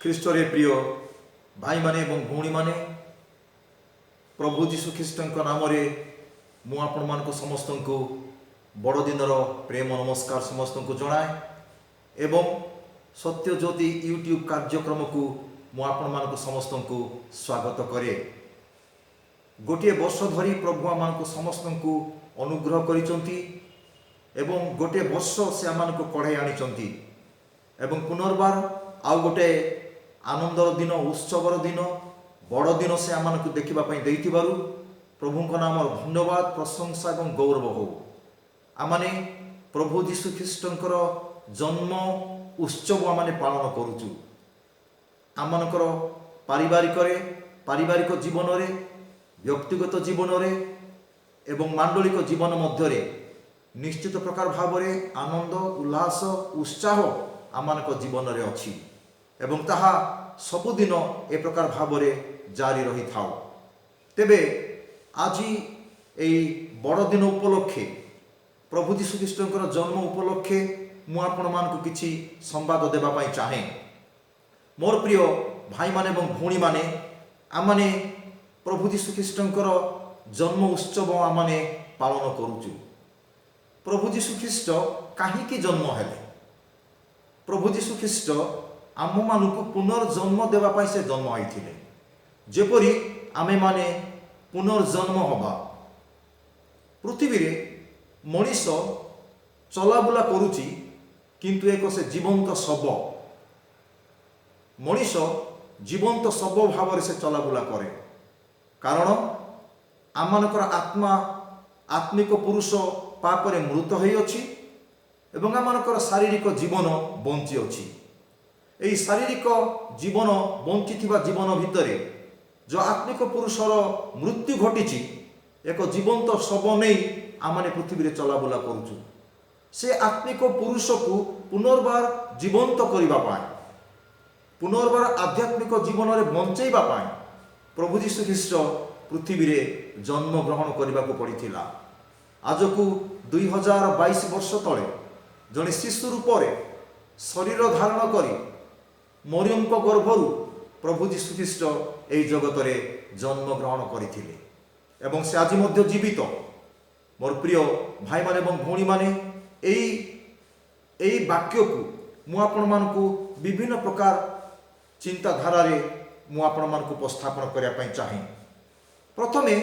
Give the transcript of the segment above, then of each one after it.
ଖ୍ରୀଷ୍ଟରେ ପ୍ରିୟ ଭାଇମାନେ ଏବଂ ଭଉଣୀମାନେ, ପ୍ରଭୁ ଯୀଶୁ ଖ୍ରୀଷ୍ଟଙ୍କ ନାମରେ ମୁଁ ଆପଣମାନଙ୍କୁ ସମସ୍ତଙ୍କୁ ବଡ଼ଦିନର ପ୍ରେମ ନମସ୍କାର ସମସ୍ତଙ୍କୁ ଜଣାଏ ଏବଂ ସତ୍ୟଜ୍ୟୋତି ୟୁଟ୍ୟୁବ୍ କାର୍ଯ୍ୟକ୍ରମକୁ ମୁଁ ଆପଣମାନଙ୍କୁ ସମସ୍ତଙ୍କୁ ସ୍ୱାଗତ କରେ। ଗୋଟିଏ ବର୍ଷ ଧରି ପ୍ରଭୁ ଆମମାନଙ୍କୁ ସମସ୍ତଙ୍କୁ ଅନୁଗ୍ରହ କରିଛନ୍ତି ଏବଂ ଗୋଟିଏ ବର୍ଷ ସେ ଆମମାନଙ୍କୁ କଢ଼ାଇ ଆଣିଛନ୍ତି ଏବଂ ପୁନର୍ବାର ଆଉ ଗୋଟେ ଆନନ୍ଦର ଦିନ, ଉତ୍ସବର ଦିନ, ବଡ଼ ଦିନ ସେ ଆମମାନଙ୍କୁ ଦେଖିବା ପାଇଁ ଦେଇଥିବାରୁ ପ୍ରଭୁଙ୍କ ନାମର ଧନ୍ୟବାଦ, ପ୍ରଶଂସା ଏବଂ ଗୌରବ ହଉ। ଆମମାନେ ପ୍ରଭୁ ଯୀଶୁ ଖ୍ରୀଷ୍ଟଙ୍କର ଜନ୍ମ ଉତ୍ସବ ଆମମାନେ ପାଳନ କରୁଛୁ। ଆମମାନଙ୍କର ପାରିବାରିକ ଜୀବନରେ, ବ୍ୟକ୍ତିଗତ ଜୀବନରେ ଏବଂ ମାଣ୍ଡଳିକ ଜୀବନ ମଧ୍ୟରେ ନିଶ୍ଚିତ ପ୍ରକାର ଭାବରେ ଆନନ୍ଦ, ଉଲ୍ଲାସ, ଉତ୍ସାହ ଆମମାନଙ୍କ ଜୀବନରେ ଅଛି ଏବଂ ତାହା ସବୁଦିନ ଏ ପ୍ରକାର ଭାବରେ ଜାରି ରହିଥାଉ। ତେବେ ଆଜି ଏଇ ବଡ଼ଦିନ ଉପଲକ୍ଷେ, ପ୍ରଭୁ ଯୀଶୁଖ୍ରୀଷ୍ଟଙ୍କର ଜନ୍ମ ଉପଲକ୍ଷେ ମୁଁ ଆପଣମାନଙ୍କୁ କିଛି ସମ୍ବାଦ ଦେବା ପାଇଁ ଚାହେଁ। ମୋର ପ୍ରିୟ ଭାଇମାନେ ଏବଂ ଭଉଣୀମାନେ, ଆମମାନେ ପ୍ରଭୁ ଯୀଶୁଖ୍ରୀଷ୍ଟଙ୍କର ଜନ୍ମ ଉତ୍ସବ ଆମମାନେ ପାଳନ କରୁଛୁ। ପ୍ରଭୁ ଯୀଶୁଖ୍ରୀଷ୍ଟ କାହିଁକି ଜନ୍ମ ହେଲେ? ପ୍ରଭୁ ଯୀଶୁଖ୍ରୀଷ୍ଟ ଆମମାନଙ୍କୁ ପୁନର୍ଜନ୍ମ ଦେବା ପାଇଁ ସେ ଜନ୍ମ ହୋଇଥିଲେ, ଯେପରି ଆମେମାନେ ପୁନର୍ଜନ୍ମ ହେବା। ପୃଥିବୀରେ ମଣିଷ ଚଲାବୁଲା କରୁଛି, କିନ୍ତୁ ଏକ ସେ ଜୀବନ୍ତ ଶବ। ମଣିଷ ଜୀବନ୍ତ ଶବ ଭାବରେ ସେ ଚଲାବୁଲା କରେ, କାରଣ ଆମମାନଙ୍କର ଆତ୍ମା, ଆତ୍ମିକ ପୁରୁଷ ପାପରେ ମୃତ ହୋଇଅଛି ଏବଂ ଆମମାନଙ୍କର ଶାରୀରିକ ଜୀବନ ବଞ୍ଚିଅଛି। ଏହି ଶାରୀରିକ ଜୀବନ, ବଞ୍ଚିଥିବା ଜୀବନ ଭିତରେ ଯେଉଁ ଆତ୍ମିକ ପୁରୁଷର ମୃତ୍ୟୁ ଘଟିଛି, ଏକ ଜୀବନ୍ତ ଶବ ନେଇ ଆମମାନେ ପୃଥିବୀରେ ଚଲାବୁଲା କରୁଛୁ। ସେ ଆତ୍ମିକ ପୁରୁଷକୁ ପୁନର୍ବାର ଜୀବନ୍ତ କରିବା ପାଇଁ, ପୁନର୍ବାର ଆଧ୍ୟାତ୍ମିକ ଜୀବନରେ ବଞ୍ଚେଇବା ପାଇଁ ପ୍ରଭୁ ଯୀଶୁ ଖ୍ରୀଷ୍ଟ ପୃଥିବୀରେ ଜନ୍ମଗ୍ରହଣ କରିବାକୁ ପଡ଼ିଥିଲା। ଆଜକୁ 2022 ବର୍ଷ ତଳେ ଜଣେ ଶିଶୁ ରୂପରେ ଶରୀର ଧାରଣ କରି ମରିୟମଙ୍କ ଗର୍ଭରୁ ପ୍ରଭୁ ଯୀଶୁ ଖ୍ରୀଷ୍ଟ ଏହି ଜଗତରେ ଜନ୍ମଗ୍ରହଣ କରିଥିଲେ ଏବଂ ସେ ଆଜି ମଧ୍ୟ ଜୀବିତ। ମୋର ପ୍ରିୟ ଭାଇମାନେ ଏବଂ ଭଉଣୀମାନେ, ଏଇ ବାକ୍ୟକୁ ମୁଁ ଆପଣମାନଙ୍କୁ ବିଭିନ୍ନ ପ୍ରକାର ଚିନ୍ତାଧାରାରେ ମୁଁ ଆପଣମାନଙ୍କୁ ଉପସ୍ଥାପନ କରିବା ପାଇଁ ଚାହେଁ। ପ୍ରଥମେ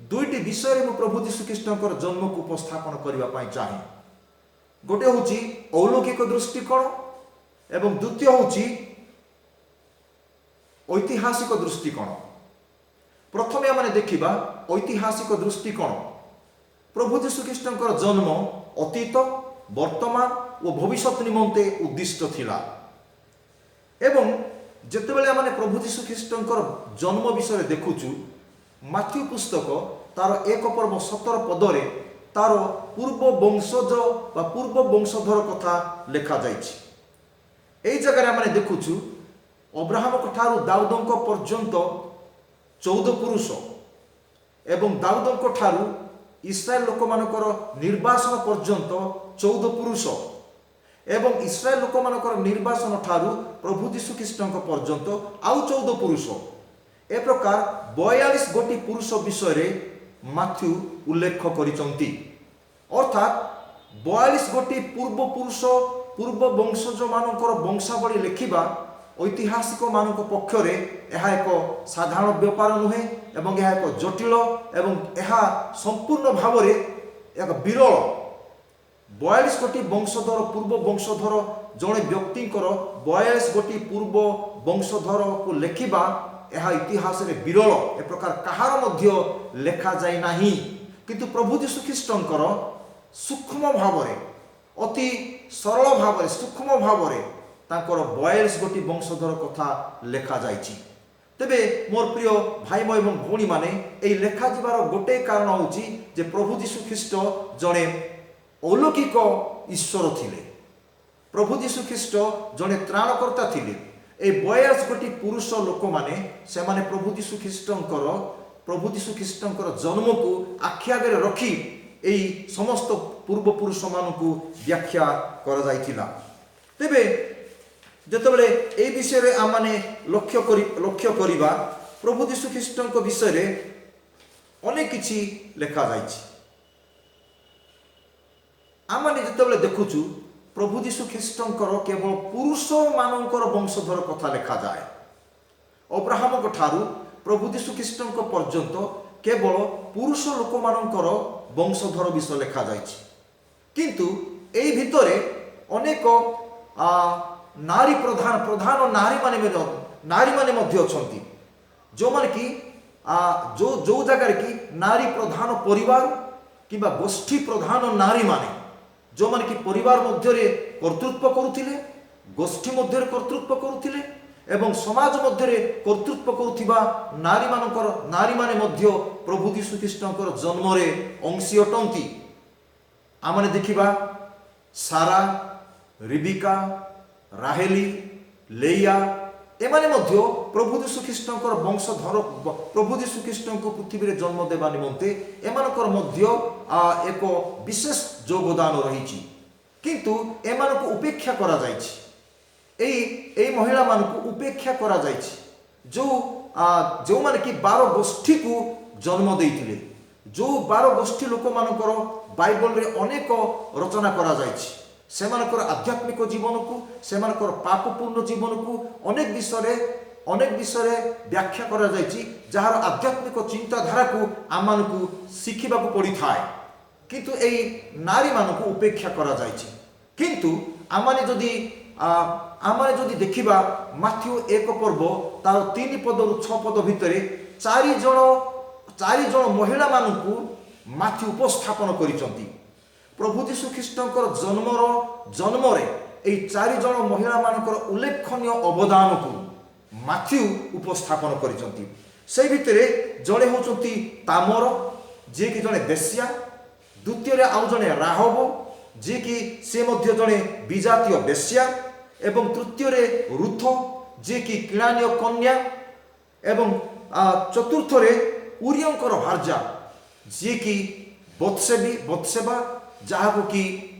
ଦୁଇଟି ବିଷୟରେ ମୁଁ ପ୍ରଭୁ ଯୀଶୁଖ୍ରୀଷ୍ଟଙ୍କର ଜନ୍ମକୁ ଉପସ୍ଥାପନ କରିବା ପାଇଁ ଚାହେଁ। ଗୋଟେ ହେଉଛି ଅଲୌକିକ ଦୃଷ୍ଟିକୋଣ ଏବଂ ଦ୍ୱିତୀୟ ହେଉଛି ଐତିହାସିକ ଦୃଷ୍ଟିକୋଣ। ପ୍ରଥମେ ଆମେ ଦେଖିବା ଐତିହାସିକ ଦୃଷ୍ଟିକୋଣ। ପ୍ରଭୁ ଯୀଶୁଖ୍ରୀଷ୍ଟଙ୍କର ଜନ୍ମ ଅତୀତ, ବର୍ତ୍ତମାନ ଓ ଭବିଷ୍ୟତ ନିମନ୍ତେ ଉଦ୍ଦିଷ୍ଟ ଥିଲା ଏବଂ ଯେତେବେଳେ ଆମେ ପ୍ରଭୁ ଯୀଶୁଖ୍ରୀଷ୍ଟଙ୍କର ଜନ୍ମ ବିଷୟରେ ଦେଖୁଛୁ, ମାଥ୍ୟୁ ପୁସ୍ତକ ତାର 1 ପର୍ବ 17 ପଦରେ ତାର ପୂର୍ବ ବଂଶଜ ବା ପୂର୍ବ ବଂଶଧର କଥା ଲେଖାଯାଇଛି। ଏଇ ଜାଗାରେ ଆମେ ଦେଖୁଛୁ, ଅବ୍ରାହମଙ୍କ ଠାରୁ ଦାଉଦଙ୍କ ପର୍ଯ୍ୟନ୍ତ 14 ପୁରୁଷ ଏବଂ ଦାଉଦଙ୍କ ଠାରୁ ଇସ୍ରାଏଲ ଲୋକମାନଙ୍କର ନିର୍ବାସନ ପର୍ଯ୍ୟନ୍ତ 14 ପୁରୁଷ ଏବଂ ଇସ୍ରାଏଲ ଲୋକମାନଙ୍କର ନିର୍ବାସନ ଠାରୁ ପ୍ରଭୁ ଯୀଶୁଖ୍ରୀଷ୍ଟଙ୍କ ପର୍ଯ୍ୟନ୍ତ ଆଉ 14 ପୁରୁଷ, ଏ ପ୍ରକାର 42 ଗୋଟି ପୁରୁଷ ବିଷୟରେ ମାଥ୍ୟୁ ଉଲ୍ଲେଖ କରିଛନ୍ତି। ଅର୍ଥାତ୍ 42 ଗୋଟି ପୂର୍ବପୁରୁଷ, ପୂର୍ବ ବଂଶଜମାନଙ୍କର ବଂଶାବଳୀ ଲେଖିବା ଐତିହାସିକମାନଙ୍କ ପକ୍ଷରେ ଏହା ଏକ ସାଧାରଣ ବ୍ୟାପାର ନୁହେଁ ଏବଂ ଏହା ଏକ ଜଟିଳ ଏବଂ ଏହା ସମ୍ପୂର୍ଣ୍ଣ ଭାବରେ ଏକ ବିରଳ। 42 ଗୋଟି ବଂଶଧର, ପୂର୍ବ ବଂଶଧର, ଜଣେ ବ୍ୟକ୍ତିଙ୍କର 42 ଗୋଟି ପୂର୍ବ ବଂଶଧରକୁ ଲେଖିବା ଏହା ଇତିହାସରେ ବିରଳ। ଏ ପ୍ରକାର କାହାର ମଧ୍ୟ ଲେଖାଯାଇ ନାହିଁ। କିନ୍ତୁ ପ୍ରଭୁ ଯୀଶୁଖ୍ରୀଷ୍ଟଙ୍କର ସୂକ୍ଷ୍ମ ଭାବରେ, ଅତି ସରଳ ଭାବରେ, ସୂକ୍ଷ୍ମ ଭାବରେ ତାଙ୍କର 42 ଗୋଟି ବଂଶଧର କଥା ଲେଖାଯାଇଛି। ତେବେ ମୋର ପ୍ରିୟ ଭାଇ ଏବଂ ଭଉଣୀମାନେ, ଏହି ଲେଖାଯିବାର ଗୋଟେ କାରଣ ହେଉଛି ଯେ ପ୍ରଭୁ ଯୀଶୁ ଖ୍ରୀଷ୍ଟ ଜଣେ ଅଲୌକିକ ଈଶ୍ୱର ଥିଲେ। ପ୍ରଭୁ ଯୀଶୁ ଖ୍ରୀଷ୍ଟ ଜଣେ ତ୍ରାଣକର୍ତ୍ତା ଥିଲେ। এই 42 ଗୋଟି ପୁରୁଷ ଲୋକମାନେ, ସେମାନେ ପ୍ରଭୁ ଯୀଶୁ ଖ୍ରୀଷ୍ଟଙ୍କର ଜନ୍ମକୁ ଆଖି ଆଗରେ ରଖି ଏଇ ସମସ୍ତ ପୂର୍ବପୁରୁଷମାନଙ୍କୁ ବ୍ୟାଖ୍ୟା କରାଯାଇଥିଲା। ତେବେ ଯେତେବେଳେ ଏଇ ବିଷୟରେ ଆମମାନେ ଲକ୍ଷ୍ୟ କରିବା, ପ୍ରଭୁ ଯୀଶୁ ଖ୍ରୀଷ୍ଟଙ୍କ ବିଷୟରେ ଅନେକ କିଛି ଲେଖାଯାଇଛି। ଆମମାନେ ଯେତେବେଳେ ଦେଖୁଛୁ, ପ୍ରଭୁ ଯୀଶୁ ଖ୍ରୀଷ୍ଟଙ୍କର କେବଳ ପୁରୁଷମାନଙ୍କର ବଂଶଧର କଥା ଲେଖାଯାଏ। ଅବ୍ରାହମଙ୍କ ଠାରୁ ପ୍ରଭୁ ଯୀଶୁ ଖ୍ରୀଷ୍ଟଙ୍କ ପର୍ଯ୍ୟନ୍ତ କେବଳ ପୁରୁଷ ଲୋକମାନଙ୍କର ବଂଶଧର ବିଷୟ ଲେଖାଯାଇଛି। କିନ୍ତୁ ଏଇ ଭିତରେ ଅନେକ ନାରୀ ପ୍ରଧାନ ପ୍ରଧାନ ନାରୀମାନେ ମଧ୍ୟ ଅଛନ୍ତି, ଯେଉଁମାନେ କି ଯୋଉ ଯୋଉ ଜାଗାରେ କି ନାରୀ ପ୍ରଧାନ ପରିବାର କିମ୍ବା ଗୋଷ୍ଠୀ ପ୍ରଧାନ ନାରୀମାନେ, ଯେଉଁମାନେ କି ପରିବାର ମଧ୍ୟରେ କର୍ତ୍ତୃତ୍ୱ କରୁଥିଲେ, ଗୋଷ୍ଠୀ ମଧ୍ୟରେ କର୍ତ୍ତୃତ୍ୱ କରୁଥିଲେ ଏବଂ ସମାଜ ମଧ୍ୟରେ କର୍ତ୍ତୃତ୍ୱ କରୁଥିବା ନାରୀମାନେ ମଧ୍ୟ ପ୍ରଭୁ ଯୀଶୁ ଖ୍ରୀଷ୍ଟଙ୍କର ଜନ୍ମରେ ଅଂଶୀ ଅଟନ୍ତି। ଆମମାନେ ଦେଖିବା, ସାରା, ରିବିକା, ରାହେଲି, ଲେୟା, ଏମାନେ ମଧ୍ୟ ପ୍ରଭୁ ଯୀଶୁ ଖ୍ରୀଷ୍ଟଙ୍କର ବଂଶଧର। ପ୍ରଭୁ ଯୀଶୁ ଖ୍ରୀଷ୍ଟଙ୍କୁ ପୃଥିବୀରେ ଜନ୍ମ ଦେବା ନିମନ୍ତେ ଏମାନଙ୍କର ମଧ୍ୟ ଏକ ବିଶେଷ ଯୋଗଦାନ ରହିଛି। କିନ୍ତୁ ଏମାନଙ୍କୁ ଉପେକ୍ଷା କରାଯାଇଛି। ଏଇ ଏଇ ମହିଳାମାନଙ୍କୁ ଉପେକ୍ଷା କରାଯାଇଛି, ଯେଉଁମାନେ କି 12 ଗୋଷ୍ଠୀକୁ ଜନ୍ମ ଦେଇଥିଲେ, ଯେଉଁ 12 ଗୋଷ୍ଠୀ ଲୋକମାନଙ୍କର ବାଇବଲରେ ଅନେକ ରଚନା କରାଯାଇଛି। ସେମାନଙ୍କର ଆଧ୍ୟାତ୍ମିକ ଜୀବନକୁ, ସେମାନଙ୍କର ପାପପୂର୍ଣ୍ଣ ଜୀବନକୁ ଅନେକ ବିଷୟରେ ବ୍ୟାଖ୍ୟା କରାଯାଇଛି, ଯାହାର ଆଧ୍ୟାତ୍ମିକ ଚିନ୍ତାଧାରାକୁ ଆମମାନଙ୍କୁ ଶିଖିବାକୁ ପଡ଼ିଥାଏ। କିନ୍ତୁ ଏଇ ନାରୀମାନଙ୍କୁ ଉପେକ୍ଷା କରାଯାଇଛି। କିନ୍ତୁ ଆମମାନେ ଯଦି ଦେଖିବା, ମାଥ୍ୟୁ 1 ପର୍ବ ତାର 3 ପଦରୁ 6 ପଦ ଭିତରେ ଚାରି ଜଣ ମହିଳାମାନଙ୍କୁ ମାଥ୍ୟୁ ଉପସ୍ଥାପନ କରିଛନ୍ତି। ପ୍ରଭୁ ଯୀଶୁ ଖ୍ରୀଷ୍ଟଙ୍କର ଜନ୍ମରେ ଏଇ ଚାରି ଜଣ ମହିଳାମାନଙ୍କର ଉଲ୍ଲେଖନୀୟ ଅବଦାନକୁ ମାଥ୍ୟୁ ଉପସ୍ଥାପନ କରିଛନ୍ତି। ସେଇ ଭିତରେ ଜଣେ ହେଉଛନ୍ତି ତାମର, ଯିଏକି ଜଣେ ବେଶ୍ୟା। ଦ୍ୱିତୀୟରେ ଆଉ ଜଣେ ରାହବ, ଯିଏକି ସେ ମଧ୍ୟ ଜଣେ ବିଜାତୀୟ ବେଶ୍ୟା ଏବଂ ତୃତୀୟରେ ରୁଥ, ଯିଏକି କିଣାନୀୟ କନ୍ୟା ଏବଂ ଚତୁର୍ଥରେ ଉରିୟଙ୍କର ଭାର୍ଯ୍ୟା, ଯିଏକି ବତ୍ସେବା, ଯାହାକୁ କି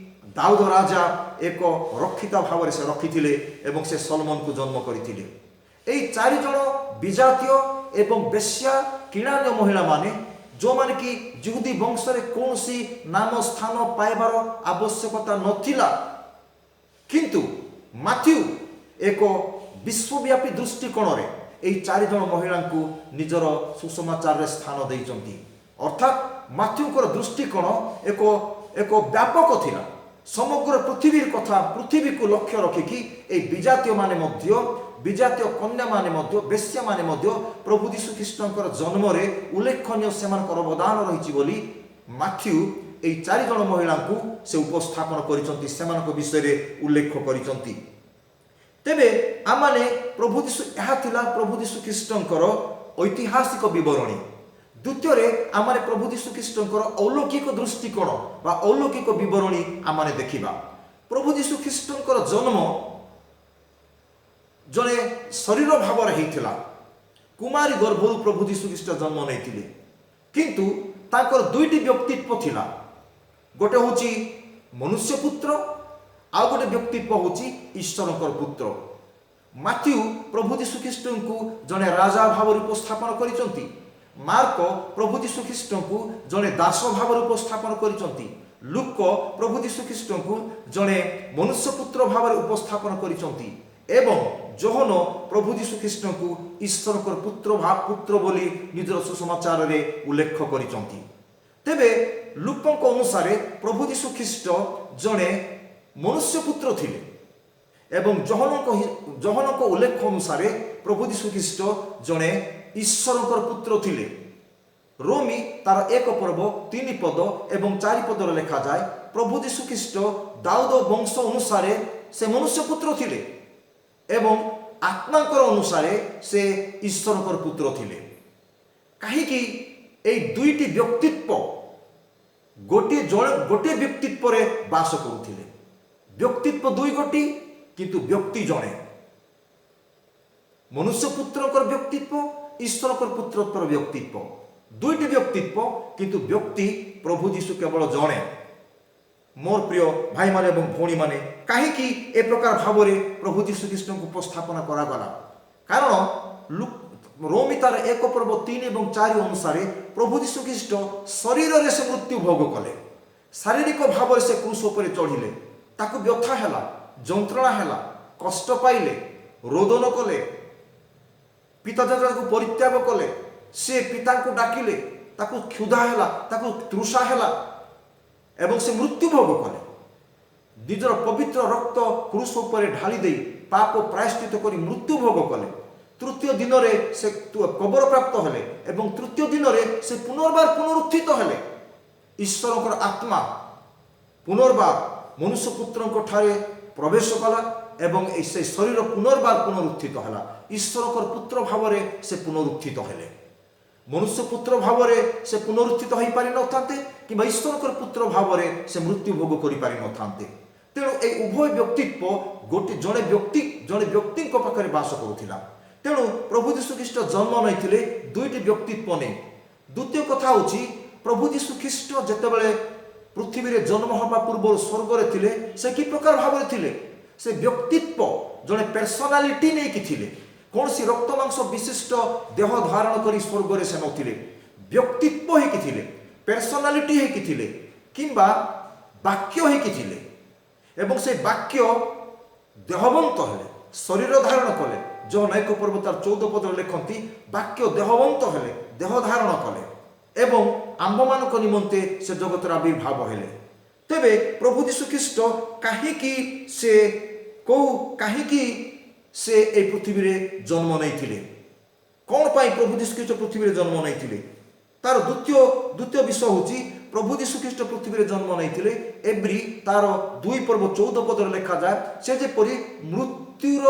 ଦାଉଦ ରାଜା ଏକ ରକ୍ଷିତା ଭାବରେ ସେ ରଖିଥିଲେ ଏବଂ ସେ ସଲମନକୁ ଜନ୍ମ କରିଥିଲେ। ଏଇ ଚାରିଜଣ ବିଜାତୀୟ ଏବଂ ବେଶ୍ୟା କିଣାନୀୟ ମହିଳାମାନେ, ଯେଉଁମାନେ କି ଯିହୁଦୀ ବଂଶରେ କୌଣସି ନାମ ସ୍ଥାନ ପାଇବାର ଆବଶ୍ୟକତା ନଥିଲା, କିନ୍ତୁ ମାଥ୍ୟୁ ଏକ ବିଶ୍ୱବ୍ୟାପୀ ଦୃଷ୍ଟିକୋଣରେ ଏଇ ଚାରିଜଣ ମହିଳାଙ୍କୁ ନିଜର ସୁସମାଚାରରେ ସ୍ଥାନ ଦେଇଛନ୍ତି। ଅର୍ଥାତ୍ ମାଥ୍ୟୁଙ୍କର ଦୃଷ୍ଟିକୋଣ ଏକ ବ୍ୟାପକ ଥିଲା। ସମଗ୍ର ପୃଥିବୀର କଥା, ପୃଥିବୀକୁ ଲକ୍ଷ୍ୟ ରଖିକି ଏଇ ବିଜାତୀୟମାନେ ମଧ୍ୟ, ବିଜାତୀୟ କନ୍ୟାମାନେ ମଧ୍ୟ, ବେଶ୍ୟାମାନେ ମଧ୍ୟ ପ୍ରଭୁ ଯୀଶୁ ଖ୍ରୀଷ୍ଟଙ୍କର ଜନ୍ମରେ ଉଲ୍ଲେଖନୀୟ ସେମାନଙ୍କର ଅବଦାନ ରହିଛି ବୋଲି ମାଥ୍ୟୁ ଏଇ ଚାରିଜଣ ମହିଳାଙ୍କୁ ସେ ଉପସ୍ଥାପନ କରିଛନ୍ତି, ସେମାନଙ୍କ ବିଷୟରେ ଉଲ୍ଲେଖ କରିଛନ୍ତି। ତେବେ ଆମମାନେ ପ୍ରଭୁ ଯୀଶୁ ଏହା ଥିଲା ପ୍ରଭୁ ଯୀଶୁ ଖ୍ରୀଷ୍ଟଙ୍କର ଐତିହାସିକ ବିବରଣୀ। ଦ୍ୱିତୀୟରେ ଆମମାନେ ପ୍ରଭୁ ଯୀଶୁ ଖ୍ରୀଷ୍ଟଙ୍କର ଅଲୌକିକ ଦୃଷ୍ଟିକୋଣ ବା ଅଲୌକିକ ବିବରଣୀ ଆମମାନେ ଦେଖିବା। ପ୍ରଭୁ ଯୀଶୁ ଖ୍ରୀଷ୍ଟଙ୍କର ଜନ୍ମ ଜଣେ ଶରୀର ଭାବରେ ହେଇଥିଲା। କୁମାରୀ ଗର୍ଭରୁ ପ୍ରଭୁ ଯୀଶୁ ଖ୍ରୀଷ୍ଟ ଜନ୍ମ ନେଇଥିଲେ। କିନ୍ତୁ ତାଙ୍କର ଦୁଇଟି ବ୍ୟକ୍ତିତ୍ୱ ଥିଲା। ଗୋଟେ ହେଉଛି ମନୁଷ୍ୟ ପୁତ୍ର, ଆଉ ଗୋଟେ ବ୍ୟକ୍ତିତ୍ୱ ହେଉଛି ଈଶ୍ୱରଙ୍କର ପୁତ୍ର। ମାଥ୍ୟୁ ପ୍ରଭୁ ଯୀଶୁ ଖ୍ରୀଷ୍ଟଙ୍କୁ ଜଣେ ରାଜା ଭାବରେ ଉପସ୍ଥାପନ କରିଛନ୍ତି। ମାର୍କ ପ୍ରଭୁ ଯୀଶୁ ଖ୍ରୀଷ୍ଟଙ୍କୁ ଜଣେ ଦାସ ଭାବରେ ଉପସ୍ଥାପନ କରିଛନ୍ତି। ଲୁକ ପ୍ରଭୁ ଯୀଶୁ ଖ୍ରୀଷ୍ଟଙ୍କୁ ଜଣେ ମନୁଷ୍ୟ ପୁତ୍ର ଭାବରେ ଉପସ୍ଥାପନ କରିଛନ୍ତି ଏବଂ ଯୋହନ ପ୍ରଭୁ ଯୀଶୁ ଖ୍ରୀଷ୍ଟଙ୍କୁ ଈଶ୍ୱରଙ୍କର ପୁତ୍ର ବୋଲି ନିଜର ସୁସମାଚାରରେ ଉଲ୍ଲେଖ କରିଛନ୍ତି। ତେବେ ଲୁକଙ୍କ ଅନୁସାରେ ପ୍ରଭୁ ଯୀଶୁ ଖ୍ରୀଷ୍ଟ ଜଣେ ମନୁଷ୍ୟ ପୁତ୍ର ଥିଲେ ଏବଂ ଯୋହନଙ୍କ ଉଲ୍ଲେଖ ଅନୁସାରେ ପ୍ରଭୁ ଯୀଶୁ ଖ୍ରୀଷ୍ଟ ଜଣେ ଈଶ୍ୱରଙ୍କର ପୁତ୍ର ଥିଲେ। ରୋମୀ ତାର 1 ପର୍ବ 3 ପଦ ଏବଂ 4 ପଦରେ ଲେଖାଯାଏ, ପ୍ରଭୁ ଯୀଶୁ ଖ୍ରୀଷ୍ଟ ଦାଉଦ ବଂଶ ଅନୁସାରେ ସେ ମନୁଷ୍ୟ ପୁତ୍ର ଥିଲେ ଏବଂ ଆତ୍ମାଙ୍କର ଅନୁସାରେ ସେ ଈଶ୍ୱରଙ୍କର ପୁତ୍ର ଥିଲେ। କାହିଁକି ଏଇ ଦୁଇଟି ବ୍ୟକ୍ତିତ୍ୱ ଗୋଟିଏ ଜଣେ ଗୋଟିଏ ବ୍ୟକ୍ତିତ୍ୱରେ ବାସ କରୁଥିଲେ? ବ୍ୟକ୍ତିତ୍ୱ ଦୁଇ ଗୋଟି, କିନ୍ତୁ ବ୍ୟକ୍ତି ଜଣେ। ମନୁଷ୍ୟ ପୁତ୍ରଙ୍କର ବ୍ୟକ୍ତିତ୍ୱ, ଈଶ୍ୱରଙ୍କର ପୁତ୍ରତ୍ୱର ବ୍ୟକ୍ତିତ୍ୱ, ଦୁଇଟି ବ୍ୟକ୍ତିତ୍ୱ, କିନ୍ତୁ ବ୍ୟକ୍ତି ପ୍ରଭୁ ଯୀଶୁ କେବଳ ଜଣେ। ମୋର ପ୍ରିୟ ଭାଇମାନେ ଏବଂ ଭଉଣୀମାନେ, କାହିଁକି ଏ ପ୍ରକାର ଭାବରେ ପ୍ରଭୁ ଯୀଶୁ ଖ୍ରୀଷ୍ଟଙ୍କୁ ଉପସ୍ଥାପନା କରାଗଲା? କାରଣ ରୋମୀ ତାର 1 ପର୍ବ 3 ଏବଂ 4 ଅନୁସାରେ ପ୍ରଭୁ ଯୀଶୁ ଖ୍ରୀଷ୍ଟ ଶରୀରରେ ସେ ମୃତ୍ୟୁ ଭୋଗ କଲେ। ଶାରୀରିକ ଭାବରେ ସେ କ୍ରୁଶ ଉପରେ ଚଢ଼ିଲେ। ତାକୁ ବ୍ୟଥା ହେଲା, ଯନ୍ତ୍ରଣା ହେଲା, କଷ୍ଟ ପାଇଲେ, ରୋଦନ କଲେ। ପିତା ତାକୁ ପରିତ୍ୟାଗ କଲେ, ସେ ପିତାଙ୍କୁ ଡାକିଲେ। ତାକୁ କ୍ଷୁଧା ହେଲା, ତାକୁ ତୃଷା ହେଲା ଏବଂ ସେ ମୃତ୍ୟୁ ଭୋଗ କଲେ। ନିଜର ପବିତ୍ର ରକ୍ତ କ୍ରୁଶ ଉପରେ ଢାଳି ଦେଇ ପାପ ପ୍ରାୟଶ୍ଚିତ କରି ମୃତ୍ୟୁ ଭୋଗ କଲେ। ତୃତୀୟ ଦିନରେ ସେ କବର ପ୍ରାପ୍ତ ହେଲେ ଏବଂ ତୃତୀୟ ଦିନରେ ସେ ପୁନର୍ବାର ପୁନରୁତ୍ଥିତ ହେଲେ। ଈଶ୍ୱରଙ୍କର ଆତ୍ମା ପୁନର୍ବାର ମନୁଷ୍ୟ ପୁତ୍ରଙ୍କ ଠାରେ ପ୍ରବେଶ କଲା ଏବଂ ଏଇ ସେ ଶରୀର ପୁନର୍ବାର ପୁନରୁତ୍ଥିତ ହେଲା। ଈଶ୍ୱରଙ୍କର ପୁତ୍ର ଭାବରେ ସେ ପୁନରୁତ୍ଥିତ ହେଲେ। ମନୁଷ୍ୟ ପୁତ୍ର ଭାବରେ ସେ ପୁନରୁତ୍ଥିତ ହୋଇପାରିନଥାନ୍ତେ କିମ୍ବା ଈଶ୍ୱରଙ୍କର ପୁତ୍ର ଭାବରେ ସେ ମୃତ୍ୟୁ ଭୋଗ କରିପାରିନଥାନ୍ତେ। ତେଣୁ ଏଇ ଉଭୟ ବ୍ୟକ୍ତିତ୍ୱ ଗୋଟେ ଜଣେ ବ୍ୟକ୍ତି, ଜଣେ ବ୍ୟକ୍ତିଙ୍କ ପାଖରେ ବାସ କରୁଥିଲା। ତେଣୁ ପ୍ରଭୁ ଯୀଶୁ ଖ୍ରୀଷ୍ଟ ଜନ୍ମ ନେଇଥିଲେ ଦୁଇଟି ବ୍ୟକ୍ତିତ୍ୱ ନେଇ। ଦ୍ୱିତୀୟ କଥା ହେଉଛି, ପ୍ରଭୁ ଯୀଶୁ ଖ୍ରୀଷ୍ଟ ଯେତେବେଳେ ପୃଥିବୀରେ ଜନ୍ମ ହେବା ପୂର୍ବରୁ ସ୍ୱର୍ଗରେ ଥିଲେ, ସେ କି ପ୍ରକାର ଭାବରେ ଥିଲେ? ସେ ବ୍ୟକ୍ତିତ୍ୱ, ଜଣେ ପର୍ସନାଲିଟି ନେଇକି ଥିଲେ। କୌଣସି ରକ୍ତ ମାଂସ ବିଶିଷ୍ଟ ଦେହ ଧାରଣ କରି ସ୍ୱର୍ଗରେ ସେ ନଥିଲେ। ବ୍ୟକ୍ତିତ୍ୱ ହେଇକି ଥିଲେ, ପର୍ସନାଲିଟି ହେଇକି ଥିଲେ କିମ୍ବା ବାକ୍ୟ ହେଇକି ଥିଲେ ଏବଂ ସେ ବାକ୍ୟ ଦେହବନ୍ତ ହେଲେ, ଶରୀର ଧାରଣ କଲେ। ଯୋହନ 1 ପର୍ବ ତାର 14 ପଦରେ ଲେଖନ୍ତି, ବାକ୍ୟ ଦେହବନ୍ତ ହେଲେ, ଦେହ ଧାରଣ କଲେ ଏବଂ ଆମ୍ଭମାନଙ୍କ ନିମନ୍ତେ ସେ ଜଗତରେ ଆବିର୍ଭାବ ହେଲେ। ତେବେ ପ୍ରଭୁ ଯୀଶୁ ଖ୍ରୀଷ୍ଟ କାହିଁକି ସେ କୋଉ କାହିଁକି ସେ ଏଇ ପୃଥିବୀରେ ଜନ୍ମ ନେଇଥିଲେ? କ'ଣ ପାଇଁ ପ୍ରଭୁ ଯୀଶୁ ଖ୍ରୀଷ୍ଟ ପୃଥିବୀରେ ଜନ୍ମ ନେଇଥିଲେ? ତାର ଦ୍ୱିତୀୟ ବିଷୟ ହେଉଛି, ପ୍ରଭୁ ଯୀଶୁ ଖ୍ରୀଷ୍ଟ ପୃଥିବୀରେ ଜନ୍ମ ନେଇଥିଲେ, ଏବ୍ରୀ ତାର 2 ପର୍ବ 14 ପଦରେ ଲେଖାଯାଏ, ସେ ଯେପରି ମୃତ୍ୟୁର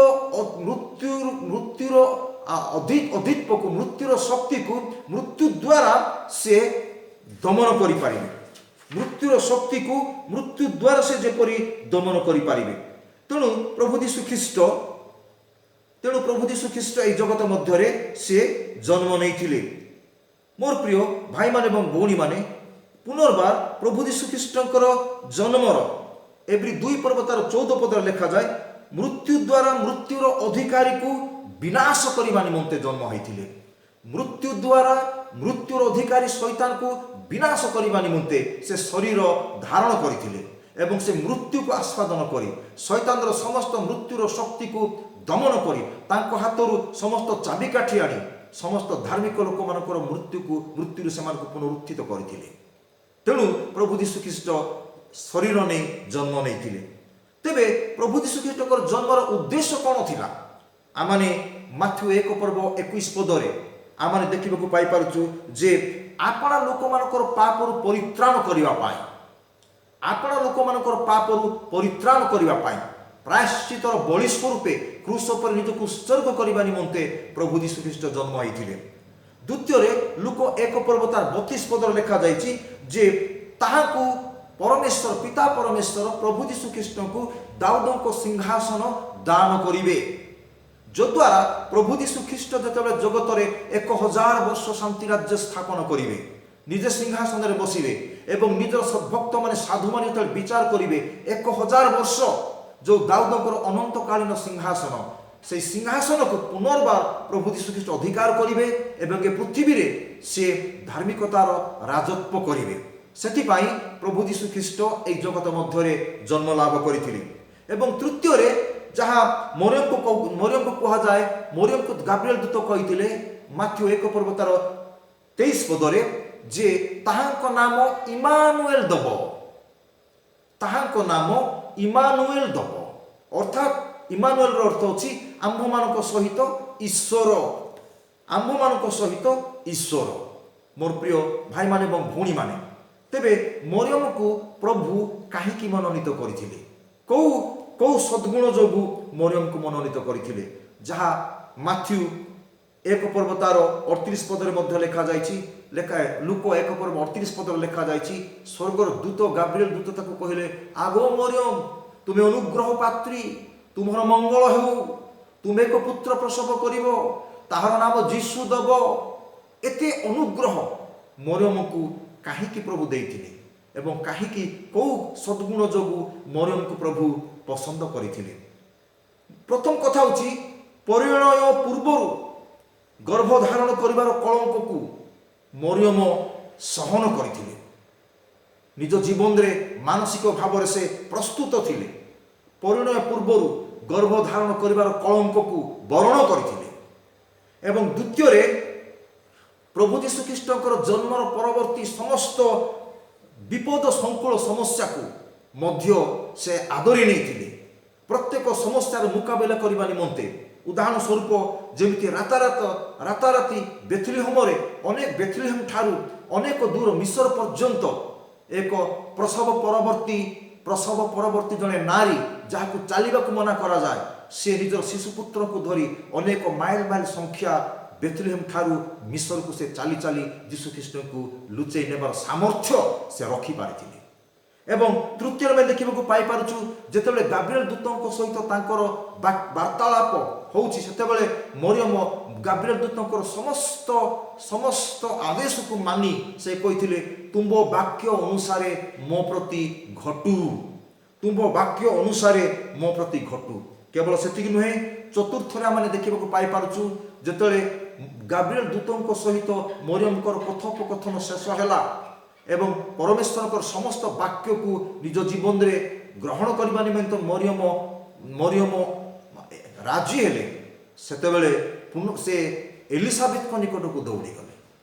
ଅଧିତ୍ୱକୁ, ମୃତ୍ୟୁର ଶକ୍ତିକୁ ମୃତ୍ୟୁ ଦ୍ୱାରା ସେ ଦମନ କରିପାରିବେ। ମୃତ୍ୟୁର ଶକ୍ତିକୁ ମୃତ୍ୟୁ ଦ୍ୱାରା ସେ ଯେପରି ଦମନ କରିପାରିବେ। ତେଣୁ ପ୍ରଭୁ ଯୀଶୁ ଖ୍ରୀଷ୍ଟ ଏହି ଜଗତ ମଧ୍ୟରେ ସେ ଜନ୍ମ ନେଇଥିଲେ। ମୋର ପ୍ରିୟ ଭାଇମାନେ ଏବଂ ଭଉଣୀମାନେ, ପୁନର୍ବାର ପ୍ରଭୁ ଯୀଶୁ ଖ୍ରୀଷ୍ଟଙ୍କର ଜନ୍ମର ଏବ୍ରୀ 2 ପର୍ବ ତାର 14 ପଦରେ ଲେଖାଯାଏ, ମୃତ୍ୟୁ ଦ୍ୱାରା ମୃତ୍ୟୁର ଅଧିକାରୀକୁ ବିନାଶ କରିବା ନିମନ୍ତେ ଜନ୍ମ ହୋଇଥିଲେ। ମୃତ୍ୟୁ ଦ୍ୱାରା ମୃତ୍ୟୁର ଅଧିକାରୀ ଶୈତାନକୁ ବିନାଶ କରିବା ନିମନ୍ତେ ସେ ଶରୀର ଧାରଣ କରିଥିଲେ ଏବଂ ସେ ମୃତ୍ୟୁକୁ ଆସ୍ୱାଦନ କରି, ଶୈତାନର ସମସ୍ତ ମୃତ୍ୟୁର ଶକ୍ତିକୁ ଦମନ କରି, ତାଙ୍କ ହାତରୁ ସମସ୍ତ ଚାବିକାଠି ଆଣି ସମସ୍ତ ଧାର୍ମିକ ଲୋକମାନଙ୍କର ମୃତ୍ୟୁରୁ ସେମାନଙ୍କୁ ପୁନରୁତ୍ଥିତ କରିଥିଲେ। ତେଣୁ ପ୍ରଭୁ ଯୀଶୁ ଖ୍ରୀଷ୍ଟ ଶରୀର ନେଇ ଜନ୍ମ ନେଇଥିଲେ। ତେବେ ପ୍ରଭୁ ଯୀଶୁ ଖ୍ରୀଷ୍ଟଙ୍କର ଜନ୍ମର ଉଦ୍ଦେଶ୍ୟ କ'ଣ ଥିଲା? ଆମମାନେ ମାଥ୍ୟୁ 1 ପର୍ବ 21 ପଦରେ ଆମମାନେ ଦେଖିବାକୁ ପାଇପାରୁଛୁ ଯେ ଆପଣା ଲୋକମାନଙ୍କର ପାପରୁ ପରିତ୍ରାଣ କରିବା ପାଇଁ, ଆପଣା ଲୋକମାନଙ୍କର ପାପରୁ ପରିତ୍ରାଣ କରିବା ପାଇଁ ପ୍ରାୟଶ୍ଚିତର ବଳି ସ୍ୱରୂପେ କ୍ରୁଶ ଉପରେ ନିଜକୁ ଉତ୍ସର୍ଗ କରିବା ନିମନ୍ତେ ପ୍ରଭୁ ଯୀଶୁ ଖ୍ରୀଷ୍ଟ ଜନ୍ମ ହୋଇଥିଲେ। ଦ୍ୱିତୀୟରେ ଲୂକ 1 ପର୍ବ ତାର 32 ପଦରେ ଲେଖାଯାଇଛି ଯେ ତାହାକୁ ପରମେଶ୍ୱର ପିତା ପରମେଶ୍ୱର ପ୍ରଭୁ ଯୀଶୁ ଖ୍ରୀଷ୍ଟଙ୍କୁ ଦାଉଦଙ୍କ ସିଂହାସନ ଦାନ କରିବେ, ଯଦ୍ୱାରା ପ୍ରଭୁ ଯୀଶୁ ଖ୍ରୀଷ୍ଟ ଯେତେବେଳେ ଜଗତରେ 1000 ବର୍ଷ ଶାନ୍ତି ରାଜ୍ୟ ସ୍ଥାପନ କରିବେ, ନିଜେ ସିଂହାସନରେ ବସିବେ ଏବଂ ନିଜର ସଦ୍ଭକ୍ତମାନେ, ସାଧୁମାନେ ଯେତେବେଳେ ବିଚାର କରିବେ 1000 ବର୍ଷ, ଯେଉଁ ଦାଉଦଙ୍କର ଅନନ୍ତକାଳୀନ ସିଂହାସନ, ସେଇ ସିଂହାସନକୁ ପୁନର୍ବାର ପ୍ରଭୁ ଯୀଶୁ ଖ୍ରୀଷ୍ଟ ଅଧିକାର କରିବେ ଏବଂ ଏ ପୃଥିବୀରେ ସେ ଧାର୍ମିକତାର ରାଜତ୍ୱ କରିବେ। ସେଥିପାଇଁ ପ୍ରଭୁ ଯୀଶୁ ଖ୍ରୀଷ୍ଟ ଏଇ ଜଗତ ମଧ୍ୟରେ ଜନ୍ମ ଲାଭ କରିଥିଲେ। ଏବଂ ତୃତୀୟରେ ଯାହା ମରିୟମକୁ କୁହାଯାଏ, ମରିୟମକୁ ଗାବ୍ରିଏଲ ଦୂତ କହିଥିଲେ ମାଥ୍ୟୁ 1 ପର୍ବ ତାର 23 ପଦରେ ଯେ ତାହାଙ୍କ ନାମ ଇମାନୁଏଲ ଦବ। ତାହାଙ୍କ ନାମ ଇମାନୁଏଲ ଦବ, ଅର୍ଥାତ୍ ଇମାନୁଏଲର ଅର୍ଥ ଅଛି ଆମ୍ଭମାନଙ୍କ ସହିତ ଈଶ୍ୱର, ଆମ୍ଭମାନଙ୍କ ସହିତ ଈଶ୍ୱର। ମୋର ପ୍ରିୟ ଭାଇମାନେ ଏବଂ ଭଉଣୀମାନେ, ତେବେ ମରିୟମକୁ ପ୍ରଭୁ କାହିଁକି ମନୋନୀତ କରିଥିଲେ? କୋଉ କୋଉ ସଦ୍ଗୁଣ ଯୋଗୁଁ ମରିୟମକୁ ମନୋନୀତ କରିଥିଲେ? ଯାହା ମାଥ୍ୟୁ 1 ପର୍ବ ତାର 38 ପଦରେ ମଧ୍ୟ ଲେଖାଯାଇଛି। ଲୂକ 1 ପର୍ବ 38 ପଦରେ ଲେଖାଯାଇଛି, ସ୍ୱର୍ଗର ଦୂତ ଗାବ୍ରିଏଲ ଦୂତ ତାକୁ କହିଲେ, "ଆଗୋ ମରିୟମ, ତୁମେ ଅନୁଗ୍ରହ ପାତ୍ରୀ, ତୁମର ମଙ୍ଗଳ ହେଉ। ତୁମେ ଏକ ପୁତ୍ର ପ୍ରସବ କରିବ, ତାହାର ନାମ ଯୀଶୁ ଦବ।" ଏତେ ଅନୁଗ୍ରହ ମରିୟମକୁ କାହିଁକି ପ୍ରଭୁ ଦେଇଥିଲେ ଏବଂ କାହିଁକି କେଉଁ ସଦ୍ଗୁଣ ଯୋଗୁଁ ମରିୟମକୁ ପ୍ରଭୁ ପସନ୍ଦ କରିଥିଲେ। ପ୍ରଥମ କଥା ହେଉଛି, ପରିଣୟ ପୂର୍ବରୁ ଗର୍ଭଧାରଣ କରିବାର କଳଙ୍କକୁ ମରିୟମ ସହନ କରିଥିଲେ। ନିଜ ଜୀବନରେ ମାନସିକ ଭାବରେ ସେ ପ୍ରସ୍ତୁତ ଥିଲେ। ପରିଣୟ ପୂର୍ବରୁ ଗର୍ଭଧାରଣ କରିବାର କଳଙ୍କକୁ ବରଣ କରିଥିଲେ। ଏବଂ ଦ୍ୱିତୀୟରେ, ପ୍ରଭୁ ଯୀଶୁଖ୍ରୀଷ୍ଟଙ୍କର ଜନ୍ମର ପରବର୍ତ୍ତୀ ସମସ୍ତ ବିପଦ ସଂକୁଳ ସମସ୍ୟାକୁ ମଧ୍ୟ ସେ ଆଦରି ନେଇଥିଲେ, ପ୍ରତ୍ୟେକ ସମସ୍ୟାର ମୁକାବିଲା କରିବା ନିମନ୍ତେ। ଉଦାହରଣ ସ୍ୱରୂପ, ଯେମିତି ରାତାରାତି ବେଥଲିହମରେ ଅନେକ ବେଥଲିହମ ଠାରୁ ଅନେକ ଦୂର ମିଶର ପର୍ଯ୍ୟନ୍ତ ଏକ ପ୍ରସବ ପରବର୍ତ୍ତୀ ଜଣେ ନାରୀ, ଯାହାକୁ ଚାଲିବାକୁ ମନା କରାଯାଏ, ସେ ନିଜର ଶିଶୁପୁତ୍ରକୁ ଧରି ଅନେକ ମାଇଲ ମାଇଲ ସଂଖ୍ୟା ବେଥଲିହମ ଠାରୁ ମିଶରକୁ ସେ ଚାଲି ଚାଲି ଯୀଶୁଖ୍ରୀଷ୍ଟଙ୍କୁ ଲୁଚେଇ ନେବାର ସାମର୍ଥ୍ୟ ସେ ରଖିପାରିଥିଲେ। ଏବଂ ତୃତୀୟରେ ଆମେ ଦେଖିବାକୁ ପାଇପାରୁଛୁ, ଯେତେବେଳେ ଗାବ୍ରିଏଲ ଦୂତଙ୍କ ସହିତ ତାଙ୍କର ବାର୍ତ୍ତାଳାପ ହେଉଛି, ସେତେବେଳେ ମରିୟମ ଗାବ୍ରିଏଲ ଦୂତଙ୍କର ସମସ୍ତ ଆଦେଶକୁ ମାନି ସେ କହିଥିଲେ, "ତୁମ୍ଭ ବାକ୍ୟ ଅନୁସାରେ ମୋ ପ୍ରତି ଘଟୁ, ତୁମ୍ଭ ବାକ୍ୟ ଅନୁସାରେ ମୋ ପ୍ରତି ଘଟୁ।" କେବଳ ସେତିକି ନୁହେଁ, ଚତୁର୍ଥରେ ଆମେ ଦେଖିବାକୁ ପାଇପାରୁଛୁ, ଯେତେବେଳେ ଗାବ୍ରିଏଲ ଦୂତଙ୍କ ସହିତ ମରିୟମଙ୍କର କଥୋପକଥନ ଶେଷ ହେଲା ଏବଂ ପରମେଶ୍ୱରଙ୍କର ସମସ୍ତ ବାକ୍ୟକୁ ନିଜ ଜୀବନରେ ଗ୍ରହଣ କରିବା ନିମନ୍ତେ ମରିୟମ ରାଜି ହେଲେ, ସେତେବେଳେ ପୁନଃ ସେ ଏଲିସାବେଥଙ୍କ ନିକଟକୁ ଦୌଡ଼ିଗଲେ।